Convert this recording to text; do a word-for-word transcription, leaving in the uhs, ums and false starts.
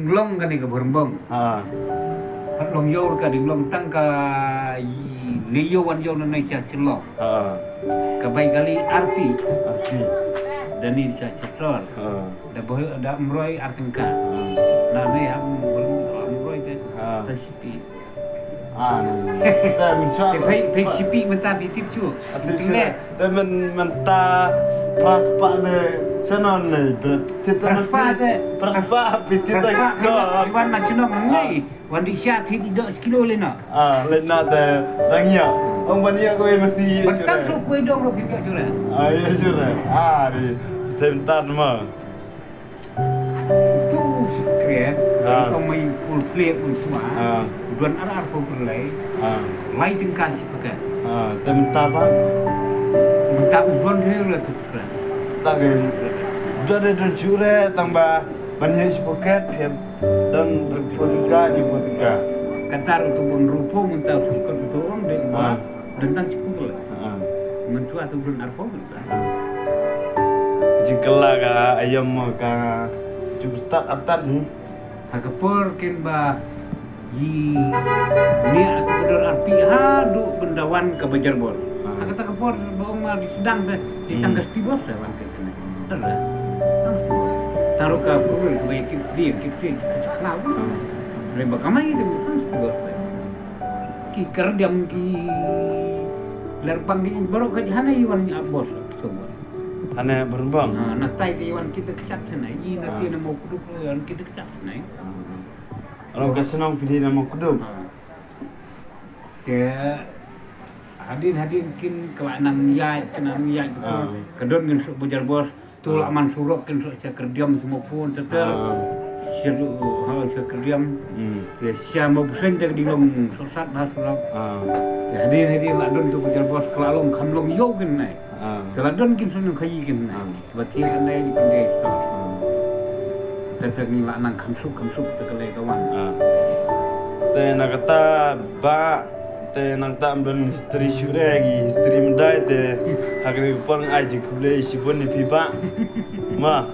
Long kane ka Bhorbong. Ha. Hat long ïew ka ding long tang ka i-, ne ïew wan ïew na ne sha Shillong. Ha. Ka bai kali arpi. Arpi. Da ni sha Chittor. Ha. Da boh da Umroi ar tyngka. Ha. Na ne ham Bhorbong Umroi te. Ha. Ta shipi. Ah, te mynta phi, phi shipi mynta phi tip shuh. Ah, tip shuh. Te mynta pras pa le sanon le bet. Pras pa te. Pras pa phi tip. Pras pa. Wan na shnong ngi. Wan di sha thi di dok sekilo le na. Ah, le na te rang ïa. Ong ban ïa ko mesti. Betul tu kue dong lo phi shuh. Ah, ïa shuh. Ah, di. Te mynta ma. Tu skret, ah, kong mai full play pun semua. Ah. Duan ar ar pun perlai. Ah. Lai tengkar si pakai. Ah, te mynta ba. Mynta u duan dia lah tu skret. Tak ke. Duan dia duan jure tang ba ban hi si pakai pia dan pun tengkar di pun tengkar. Katar tu pun rupo mynta sukut tu ong de. Ah. Dan tang si pakai. Ah. Mentua tu duan ar pun. Jingkylla ka aïom ka jubstat artat ni. Ha ka por kin ba ji nia ka dor arpi ha du bendawan ka bajar bor. Ha kata ka por ba ong ma di sedang te di tang ka stibos te wan ke kene. Tang stibos. Taruh ka purul ka baik kit di kit kit kit klau. Reba kamai te tang stibos. Ki kerdiam ki lerbang ki baru ka hana iwan ni abos. Hane Bhorbong. Ha, na tai te wan kita kecap sana. I na ti na mau kudup wan kita kecap sana. Orang ka shnong pili na mau kudup. Ha. Te hadin hadin kin kala nang yai, kena nang yai. Ha. Kedon ngin suk bajar bos. Tu la man surok kin suk sha kerdiam semua pun teter. Ha. Sha lu ha sha kerdiam. Hmm. Te sha mau busen te kedilong sosat ha surok. Ha. Te hadin hadin la don tu bajar bos kala long kam long yo kin nai. Ah. Te la don kin shnong khaïi kin. Ah. Ba thiah kan dei di pyndei sha. Ah. Te te ngi la nang kham suk kham suk te ka lei ka wan. Ah. Te na kata ba te nang tam don history shuh re ki history mynta te ha kane ka por ai jingkhublei shibun ïa phi ba. Ma.